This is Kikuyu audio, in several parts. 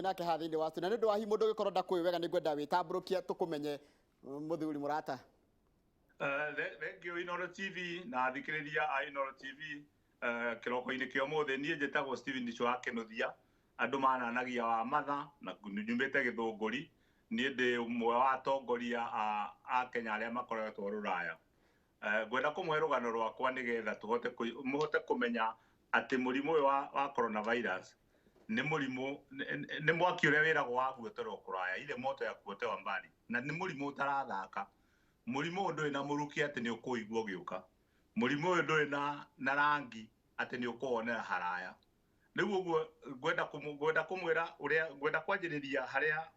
Nake haha thĩinĩ wa studio, na nĩ ũndũ wa hihi mũndũ ũgĩkorwo ndakũĩ wega, nĩ ngwenda wĩtambũrũkia tũkũmenye, mũthuri mũrata. Thank you, Inoro TV na athikĩrĩria a Inoro TV kĩroko-inĩ kĩa ũmũthĩ. Niĩ njĩtagwo Steven Ndicho wa Kĩnuthia, andũ mananagia wa matha, na nyumĩte Gĩthũngũri. Niĩ ndĩ ũmwe wa atongoria a Kenya arĩa makoretwo rũraya. Ngwenda kũmũhe rũgano rwakwa nĩgetha tũhote mũhote kũmenya atĩ mũrimũ ũyũ wa coronavirus nĩ mũrimũ nĩ mwaki ũrĩa wĩragwo wa guoterwo kũraya, ile moto ya kuotewa mbali, na nĩ mũrimũ ũtarathaka. Mũrimũ ũyũ ndũrĩ na mũrukĩ atĩ nĩ ũkũigua ũgĩũka. Mũrimũ ũyũ ndũrĩ na rangi atĩ nĩ ũkũwonera haraya. Rĩu ũguo ngwenda kũmwĩra ũrĩa ngwenda kwanjĩrĩria harĩa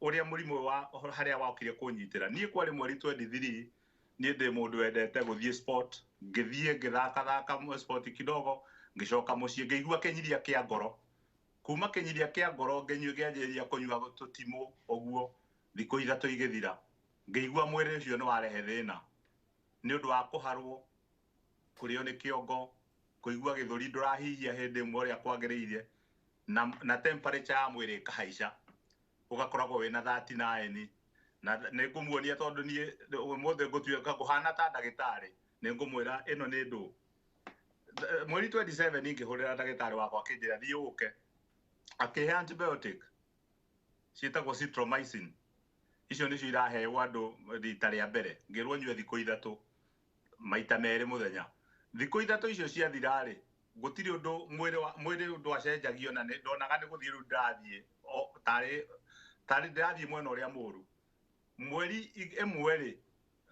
ũrĩa mũrimũ ũyũ wa harĩa wokire kũnyitĩra. Niĩ kwarĩ mweri 23, niĩ ndĩ mũndũ wendete gũthiĩ sport, ngĩthiĩ ngĩthakathaka sport kidogo, ngĩcoka mũciĩ ngĩigua kĩnyiria kĩa ngoro. Kuma kĩnyiria kĩa ngoro ngĩanjĩrĩria kũnyua tũtimũ ũguo, thikũ 3 igĩthira. Ngĩigua mwĩrĩ ũcio nĩ warehe thĩna nĩ ũndũ wa kũharwo, kũrĩo nĩ kĩongo, kũigua gĩthũri ndũrahihia hĩndĩ ĩmwe ũrĩa kwagĩrĩire, na temperature ya mwĩrĩ ĩkahaica, ũgakoragwo wĩna 39. Na nĩ ngũmuonia tondũ niĩ ũmũthĩ ngũtuĩka ngũhana ta ndagĩtarĩ, nĩ ngũmwĩra ĩno nĩ ndũ. Mweri 27 ngĩhũrĩra ndagĩtarĩ wakwa akĩnjĩra thiĩ ũke, akĩhe antibiotic ciĩtagwo citromycin. Icio nĩcio iraheo andũ rita rĩa mbere. Ngĩrwo nyue thikũ 3 maita 2 mũthenya. Thikũ 3 icio ciathira rĩ, gũtirĩ ũndũ mwĩrĩ ndwacenjagio, na ndonaga nĩ gũthiĩ rĩu ndĩrathiĩ tarĩ ndĩrathiĩ mwena ũrĩa mũru. Mweri 1 rĩ,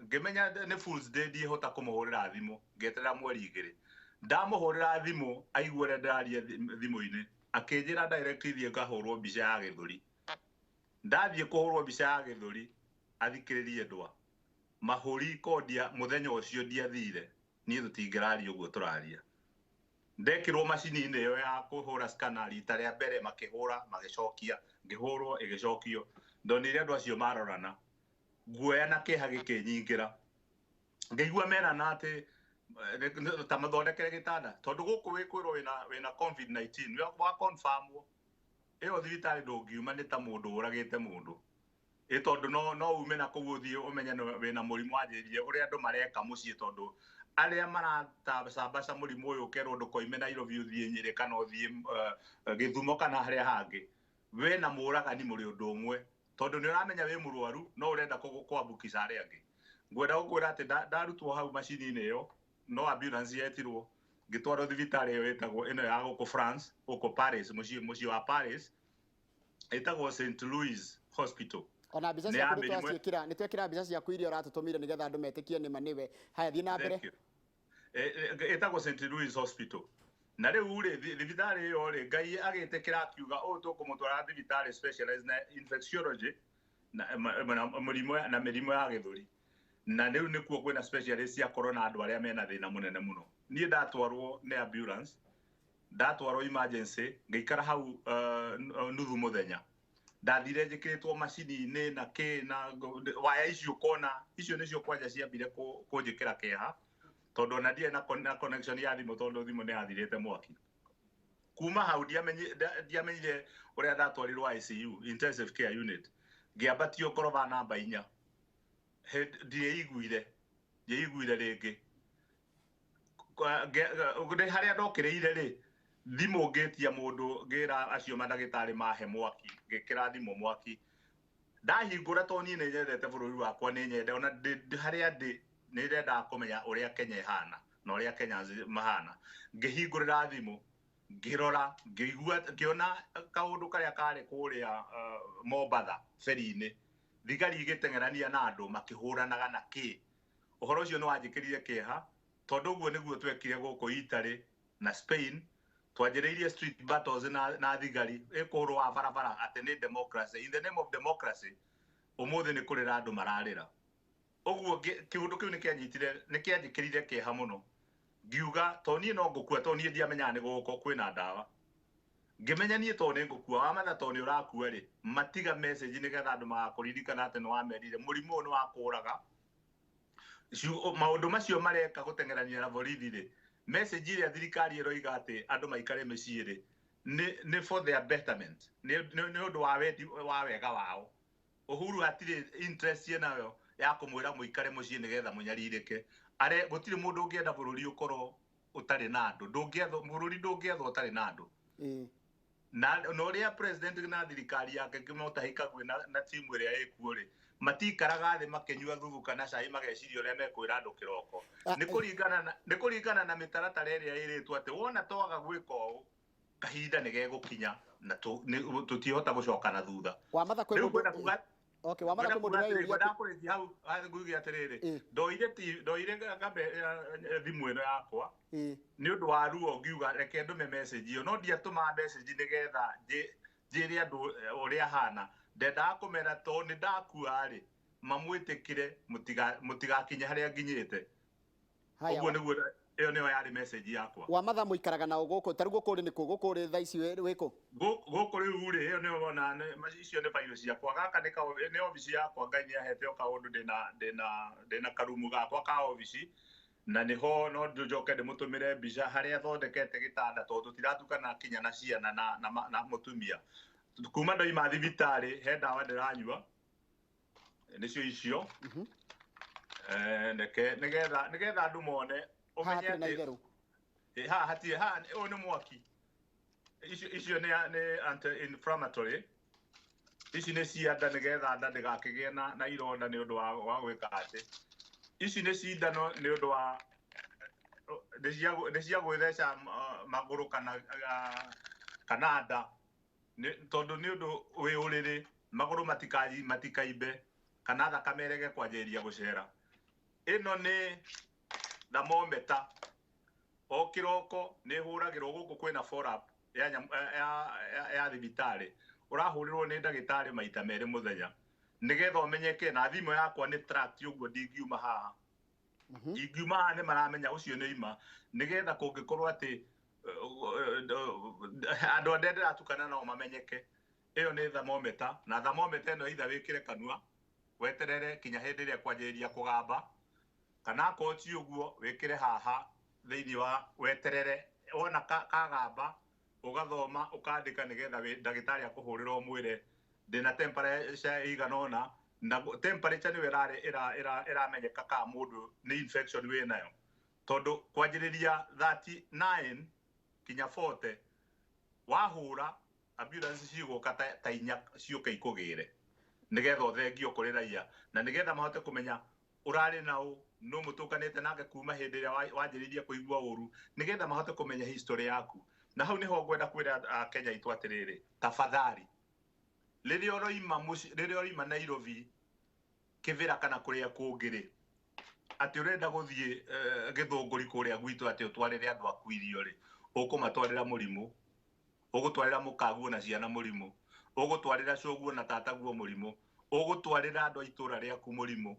ngĩmenya nĩ Fool's Day, ndiĩhota kũmũhũrĩra thimũ, ngĩeterera mweri 2. Ndamũhũrĩra thimũ, aigua ũrĩa ndĩraria thimũ-inĩ, akĩnjĩra direct thiĩ ngahũrwo mbica ya gĩthũri. Ndathiĩ kũhũrwo mbica ya gĩthũri, athikĩrĩrie ndwa mahũri kondia mũthenya ũcio ndiathire, niĩ tũtingĩraria ũguo tũraria. Ndekĩrwo macini-inĩ ĩyo ya kũhũra scanner rita rĩa mbere, makĩhũra magĩcokia, ngĩhũrwo ĩgĩcokio. Ndonire andũ acio marorana, guoya na kĩeha gĩkĩnyingĩra. Ngĩigua merana atĩ ta mathondekere gĩtanda, tondũ gũkũ wĩkwĩrwo wĩna COVID-19 wa confirmwo, ĩyo thibitarĩ ndũngiuma, nĩ ta mũndũ ũragĩte mũndũ. Ĩ tondũ no ume na kũu ũthiĩ ũmenye wĩna mũrimũ wanjĩrĩrie ũrĩa andũ mareka mũciĩ, tondũ arĩa maracambaca mũrimũ ũyũ ũkerwo ndũkoime Nairobi ũthiĩ Nyĩrĩ kana ũthiĩ Gĩthumo kana harĩa hangĩ, we na mũragani mũrĩ ũndũ ũmwe, tondũ nĩ ũramenya wĩ mũrwaru no ũrenda kũambukiza arĩa angĩ. Ngwenda gũkwĩra atĩ ndarutwo hau macini-inĩ ĩyo, no ambulance yetirwo, ngĩtwarwo thibitarĩ ĩyo ĩtagwo ĩno ya gũkũ France, gũkũ Paris, mũciĩ wa Paris, ĩtagwo St Louis Hospital. Ona mbica ciaku nĩ twaciĩkĩra, nĩ twekĩra mbica ciaku iria ũratũtũmire nĩgetha andũ metĩkie nĩma nĩwe. Haya, thiĩ na mbere. Ĩtagwo St Louis Hospital. Na rĩu rĩ, thibitarĩ ĩyo rĩ, Ngai agĩtĩkĩra akiuga ũũ tũkũmũtwara thibitarĩ specialized na infectiology na mũrimũ na mĩrimũ ya gĩthũri. Na rĩu nĩkuo kwĩna specialist cia corona, andũ arĩa mena thĩna mũnene mũno. Niĩ ndatwarwo nĩ ambulance, ndatwarwo emergency, ngĩikara hau nuthu mũthenya. Ndathire njĩkĩrĩtwo macini-inĩ na kĩ na waya icio ũkona, icio nĩcio kwanja ciambire kũnjĩkĩra kĩeha, tondũ ona ndiarĩ na connection ya thimũ, tondũ thimũ nĩ yathirĩte mwaki. Kuma hau ndiamenyire ũrĩa ndatwarirwo ICU, intensive care unit, ngĩambatio ngoroba namba 4. Ndieiguire rĩngĩ. Harĩa ndokĩrĩire rĩ, thimũ ngĩtia mũndũ, ngĩra acio mandagĩtarĩ mahe mwaki, ngĩkĩra thimũ mwaki. Ndahingũra, tondũ niĩ nĩ nyendete bũrũri wakwa, nĩ nyende ona harĩa ndĩ nĩ ndendaga kũmenya ũrĩa Kenya ĩhana na ũrĩa Kenyans mahana. Ngĩhingũrĩra thimũ, ngĩrora, ngĩigua, ngĩona kaũndũ karĩa karĩ kũrĩa Mombatha beri-inĩ, thigari igĩteng'erania na andũ makĩhũranaga na kĩ. Ũhoro ũcio nĩ wanjĩkĩrire kĩeha, tondũ ũguo nĩguo twekire gũkũ Italy na Spain. Twanjĩrĩirie street battles na thigari ĩkũrũa wa barabara atĩ nĩ democracy, in the name of democracy. Ũmũthĩ nĩ kũrĩra andũ mararĩra. Ũguo kĩũndũ kĩu nĩ kĩanjĩkĩrire kĩeha mũno. Ngiuga to niĩ no ngũkua, to niĩ ndiamenyaga nĩ gũgũkorwo kwĩna ndawa. Ngĩmenya niĩ to nĩ ngũkua, wamatha to nĩ ũrakua rĩ, matiga message nĩgetha andũ magakũririkana atĩ nĩ wamerire mũrimũ ũyũ nĩ wa kũraga. Maũndũ macio mareka gũteng'erania na borithi rĩ, message ĩrĩa thirikari ĩroiga atĩ andũ maikare mĩciĩ rĩ, Nĩ for their betterment, nĩ ũndũ wa wendi wa wega wao. Uhuru hatirĩ interest yenayo ya kũmwĩra mũikare mũciĩ nĩgetha mũnyarirĩke. Are gũtirĩ mũndũ ũngĩenda bũrũri ũkorwo ũtarĩ na andũ. Ndũngĩethwo bũrũri, ndũngĩethwo ũtarĩ na andũ. Na ũrĩa president na thirikari yake Mutahi Kagwe na timu ĩrĩa ĩkuo rĩ, matikaraga thĩ makĩnyua thubu kana cai mageciria ũrĩa mekwĩra andũ kĩroko. Nĩ kũringana na mĩtaratara ĩrĩa ĩrĩtwo atĩ wona twaga gwĩka ũũ, kahinda nĩ gegũkinya na tũtihota gũcoka na thutha. Wamatha, kwĩ Rĩu mũndũ ngwenda kuga Okay, Wamatha, kwĩ mũndũ ũreyũria ngwenda kũrĩkia hau nguge atĩrĩrĩ, ndoire thimũ ĩno yakwa nĩ ũndũ wa ruo, ngiuga reke ndũme message ĩyo, no ndiatũma message nĩgetha njĩre andũ ũrĩa hana. Ndendaga kũmera tondũ nĩ ndakua rĩ, mamwĩtĩkĩre, mũtigakinye harĩa nginyĩte. Haya. Ũguo nĩguo, ĩyo nĩyo yarĩ message yakwa. Wamatha, mũikaraga nao gũkũ? Ta rĩu gũkũ ũrĩ nĩ kũ? Gũkũ ũrĩ thaa ici wĩ kũ? Gũkũ rĩu rĩ, ĩyo nĩyo wona icio nĩ bairo ciakwa. Gaka nĩ obici yakwa. Ngai nĩ ahete o kaũndũ, ndĩna karumu gakwa ka obici na nĩho no njoke ndĩmũtũmĩre mbica harĩa thondekete gĩtanda, tondũ tũtiratukana kinya na ciana na mũtumia. Kuma ndoima thibitarĩ he ndawa ndĩranyua, nĩcio icio. Reke nĩgetha andũ mone Haha ũmenye hatirĩ na atĩ itherũ. Haha hatirĩ, haha ũyũ nĩ mwaki. Icio nĩ anti-inflammatory, ici nĩ cia nda nĩgetha nda ndĩgakĩgĩe na ironda nĩ ũndũ wa gwĩka atĩ ici nĩ cindano nĩ ũndũ wa nĩ cia gwĩtheca magũrũ kana nda. Tondũ nĩ ũndũ wĩ ũrĩrĩ magũrũ matikaimbe kana thakame ĩrege kwanjĩrĩria gũcera. Ĩno nĩ thermometer, o kĩroko nĩ hũragĩrwo gũkũ. Kwĩna follow up ya, ya thibitarĩ, ũrahũrĩrwo nĩ ndagĩtarĩ maita 2 mũthenya nĩgetha ũmenyeke. Na thimũ yakwa nĩ tracked, ũguo ndingiuma haha. Ingiuma haha nĩ maramenya ũcio nĩ ima, nĩgetha kũngĩkorwo atĩ andũ arĩa ndĩratukana nao mamenyeke. Ĩyo nĩ thermometer, na thermometer ĩno either wĩkĩre kanua weterere kinya hĩndĩ ĩrĩa kwanjĩrĩria kũgamba, kana akorwo ti ũguo wĩkĩre haha thĩinĩ wa weterere wona kagamba ũgathoma ũkandĩka nĩgetha ndagĩtarĩ akũhũrĩra ũmwĩre ndĩna temperature ĩigana ũna. Na temperature nĩyo ĩramenyeka kana mũndũ nĩ infection wĩnayo, tondũ kwanjĩrĩria 39 kinya 40 wahũra, ambulance cigũka ta 4 ciũke ikũgĩre nĩgetha ũthengio kũrĩ raia na nĩgetha mahote kũmenya ũrarĩ na ũ, no mũtũkanĩte nake kuma hĩndĩ ĩrĩa wanjĩrĩirie kũigua ũru, nĩgetha mahote kũmenya history yaku. Na hau nĩho ngwenda kwĩra Akenya aitũ atĩrĩrĩ, tafadhali, rĩrĩa ũroima mũciĩ, rĩrĩa ũroima Nairobi, Kĩbĩra kana kũrĩa kũngĩ rĩ, atĩ ũrenda gũthiĩ Gĩthũngũri kũrĩa gwitũ, atĩ ũtwarĩre andũ aku irio rĩ, ũkũmatwarĩra mũrimũ, ũgũtwarĩra mũkaguo na ciana mũrimũ, ũgũtwarĩra cũguo na tataguo mũrimũ, ũgũtwarĩra andũ a itũra rĩaku mũrimũ.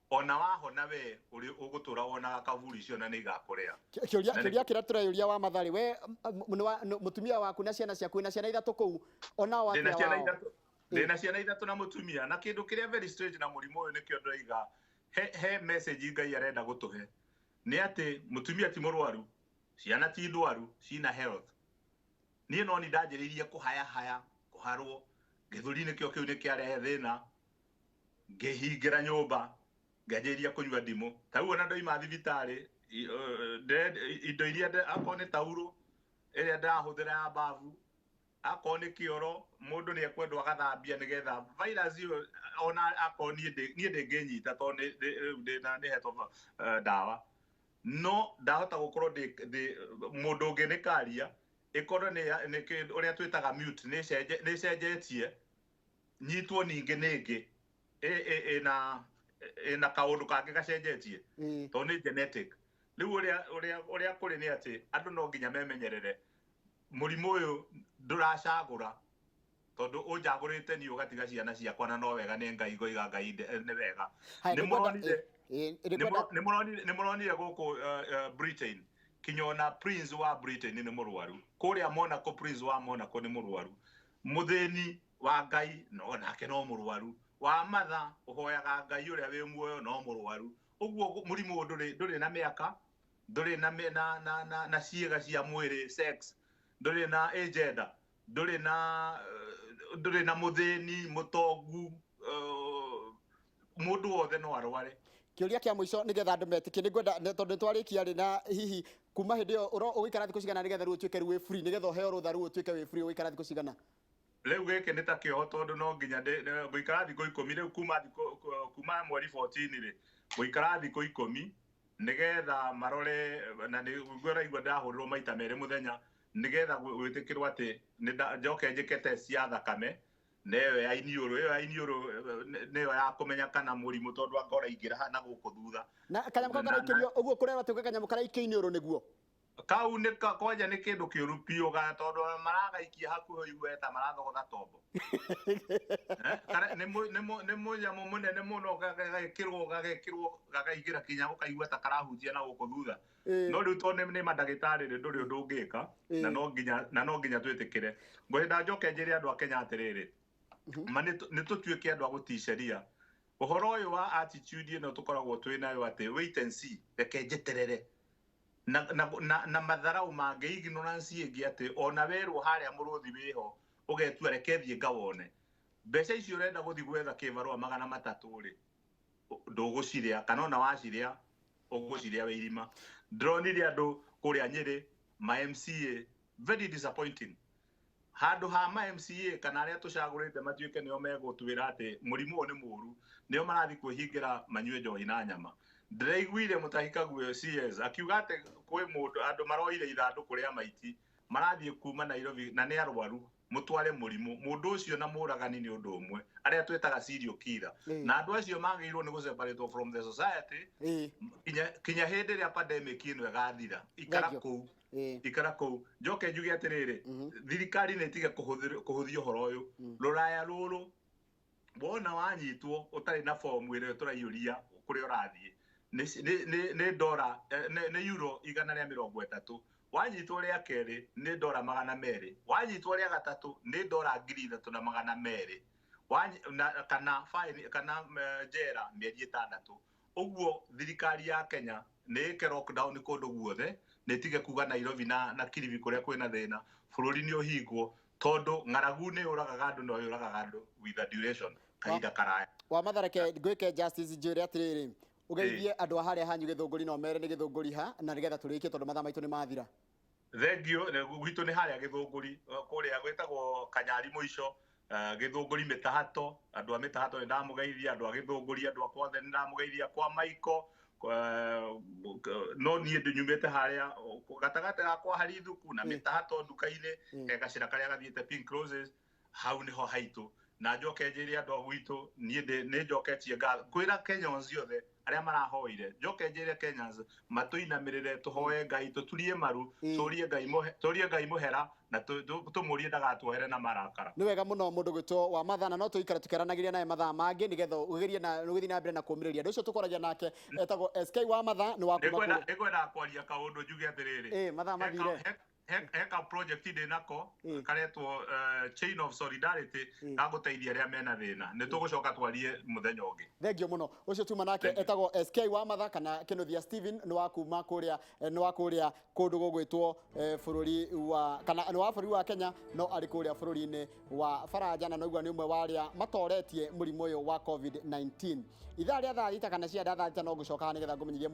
Ona wahona we ũrĩ ũgũtũra wonaga kaburi icio na nĩ igakũrĩa. Kĩũria Na nĩ- kĩũria kĩrĩa tũreyũria wa Matharĩ, we mũtumia waku na ciana ciaku, na ciana 3 kũu, onao Ndĩna atĩa ciana wao? 3, ndĩna ciana 3 na mũtumia. Na kĩndũ kĩrĩa very strange na mũrimũ ũyũ, nĩkĩo ndĩroiga he message Ngai arenda gũtũhe, nĩ atĩ mũtumia ti mũrwaru, ciana ti ndwaru, cina health. Niĩ no ni ndanjĩrĩirie kũhayahaya, kũharwo gĩthũri, nĩkĩo kĩu nĩ kĩarehe thĩna. Ngĩhingĩra nyũmba, ngĩanjĩrĩria kũnyua ndimũ. Ta rĩu ona ndoima thibitarĩ, indo iria akorwo nĩ taurũ ĩrĩa ndĩrahũthĩra ya babu, akorwo nĩ kĩoro, mũndũ nĩ ekwendwo agathambia nĩgetha virus ĩyo ona akorwo niĩ ndĩngĩnyita tondũ rĩu ndĩna nĩ hetwo ndawa, no ndahota gũkorwo ndĩ mũndũ ũngĩ nĩ karia ĩkorwo nĩ ũrĩa twĩtaga mute, nĩ ĩcenjetie nyitwo ningĩ nĩ ĩngĩ ĩna kaũndũ kangĩ gacenjetie, tondũ nĩ genetic. Rĩu ũrĩa kũrĩ nĩ atĩ andũ no nginya memenyerere. Mũrimũ ũyũ ndũracagũra, tondũ ũnjagũrĩte niĩ ũgatiga ciana ciakwa, na no wega nĩ Ngai ngoiga Ngai nĩ wega. Haya, Nĩ nĩngwenda mũronire nĩngwenda nĩ mũronire gũkũ Britain, kinya ona prince wa Britain nĩ mũrwaru. Kũrĩa Monaco, prince wa Monaco nĩ mũrwaru. Mũthĩni wa Ngai no nake no mũrwaru. Wa matha ũhoyaga Ngai ũrĩa wĩ muoyo no mũrwaru. Ũguo mũrimũ ũyũ ndũrĩ na mĩaka, ndũrĩ na, na ciĩga cia mwĩrĩ, sex. Ndũrĩ na agenda, ndũrĩ na mũthĩni, mũtongu, mũndũ wothe no arware. Kĩũria kĩa mũico nĩgetha andũ metĩkie, nĩ ngwenda tondũ nĩ twarĩkia rĩ, na hihi kuma hĩndĩ ĩyo ũgũikara thikũ cigana nĩgetha rĩu ũtuĩke rĩu wĩ free, nĩgetha ũheo rũtha rĩu ũtuĩke wĩ free, ũgũikara thikũ cigana? Rĩu gĩkĩ nĩ ta kĩoho, tondũ no nginya ngũikara thikũ 10 rĩu, kuma thikũ kuma mweri 14 rĩ, ngũikara thikũ 10 nĩgetha marore, na nĩ ngũraigua ndahũrĩrwo maita 2 mũthenya nĩgetha gwĩtĩkĩrwo atĩ njoke njĩke test ya thakame na ĩyo ya iniũrũ, ĩyo ya iniũrũ nĩyo ya kũmenya kana mũrimũ, tondũ anga ũraingĩra na gũkũ thutha. Na kanyamũ kau karaikĩrio ũguo kũrerwo atĩ kanyamũ karaikio iniũrũ nĩguo? Kau nĩ kwanja nĩ kĩndũ kĩũru biũ, ga tondũ maragaikia hakuhĩ ũigue ta marathogotha tombo. Nĩ mũnyamũ mũnene mũno, gagekĩrwo gakaingĩra kinya ũkaigua ta karahutia na gũkũ thutha. No rĩu tondũ nĩ mandagĩtarĩ rĩ, ndũrĩ ũndũ ũngĩka, na no nginya twĩtĩkĩre. Ngwenda njoke njĩre andũ a Kenya atĩrĩrĩ, ma nĩ tũtuĩke andũ a gũtii sheria. Ũhoro ũyũ wa attitude ĩno tũkoragwo twĩ nayo atĩ wait and see, reke njeterere, na matharau mangĩ, ignorance ĩngĩ atĩ ona werwo harĩa mũrũthi wĩho ũgetua reke thiĩ ngawone. Mbeca icio ũrenda gũthiĩ gwetha kĩbarũa 300 rĩ, ndũgũcirĩa, kana ona wacirĩa ũgũcirĩa wĩ irima. Ndĩronire andũ kũrĩa Nyĩrĩ ma MCA, very disappointing. Handũ ha ma MCA kana arĩa tũcagũrĩte matuĩke nĩo megũtwĩra atĩ mũrimũ ũyũ nĩ mũũru, nĩo marathiĩ kwĩhingĩra manyue njohi na nyama. Ndĩraiguire Mutahi Kagwe CS akiuga atĩ kwĩ mũndũ, andũ maroire ithandũkũ rĩa maiti marathiĩ kuma Nairobi na nĩ arwaru, mũtware mũrimũ. Mũndũ ũcio na mũragani nĩ ũndũ ũmwe, arĩa twĩtaga serial killer. Na andũ acio magĩrĩirwo nĩ gũseparatwo from the society kinya hĩndĩ ĩrĩa pandemic ĩno ĩgathira. Ikara Thank you. kũu, ikara kũu. Njoke njuge atĩrĩrĩ, thirikari nĩ ĩtige kũhũthia ũhoro ũyũ. Rũraya rũrũ wona wanyitwo ũtarĩ na fomu ĩrĩa tũraiyũria kũrĩa ũrathiĩ nĩ ndora nĩ euro 130. Wanyitwo rĩa kerĩ nĩ ndora 200. Wanyitwo rĩa gatatũ nĩ ndora 3200. Kana fine kana njera mĩeri 6. Ũguo thirikari ya Kenya nĩ ĩke lockdown kũndũ guothe, nĩ ĩtige kuga Nairobi na Kilifi kũrĩa kwĩna thĩna. Bũrũri nĩ ũhingwo, tondũ ng'aragu nĩ yũragaga andũ, no yũragaga andũ with a duration, kahinda karaya. Wa Mathareke, ngwĩke justice, njĩre atĩrĩrĩ, ũgeithie andũ a harĩa hanyu Gĩthũngũri, no mere nĩ Gĩthũngũri ha, na nĩgetha tũrĩkie tondũ mathaa maitũ nĩ mathira. Thengio. Gwitũ nĩ harĩa Gĩthũngũri, kũrĩa gwĩtagwo Kanyari mũico, Gĩthũngũri mĩtahato. Andũ a mĩtahato nĩ ndamũgeithia, andũ a Gĩthũngũri, andũ a kwothe nĩ ndamũgeithia, kwa Maiko. No niĩ nyumĩte harĩa gatagatĩ ga kwa Harithuku na mĩtahato nduka-inĩ, he gacĩra karĩa gathiĩte Pink Roses, hau nĩho haitũ. Na njoke njĩre andũ a gwitũ, niĩ nĩ njoketie ngatho kwĩra Kenyans othe arĩa marahoire. Njoke njĩre Kenyans matũinamĩrĩre, tũhoe Ngai, tũturie maru, tũrie Ngai mũhera na tũmũrie ndagatuohere na marakara. Nĩ wega mũno, mũndũ gwĩtwo wa Matha, na no tũikare tũkĩaranagĩria naye mathaa mangĩ nĩgetha ũgerie na ũgĩthiĩ na mbere na kũũmĩrĩria andũ. Ũcio tũkoragia nake etagwo SK wa Matha, nĩ wa kuma kũrĩa. Nĩngwenda kwaria kaũndũ njuge atĩrĩrĩ. Ĩ, mathaa mathire. He ka project ndĩ nako karetwo Chain of Solidarity, gagũteithia arĩa mena thĩna. Nĩ tũgũcoka twarie mũthenya ũngĩ. Thengio mũno. Ũcio tuma nake Thank you. etagwo SK wa Matha kana Kĩnuthia Steven, nĩ wa kuma kũrĩa, nĩ wa kũrĩa kũndũ gũgwĩtwo bũrũri wa kana nĩ wa bũrũri wa Kenya, no arĩ kũrĩa bũrũri-inĩ wa Faranja, na noigua nĩ ũmwe wa arĩa matoretie mũrimũ ũyũ wa COVID-19. Ithaa rĩa thaa 6 kana cia 6 no ngũcoka nĩgetha ngũmenyithie mohoro.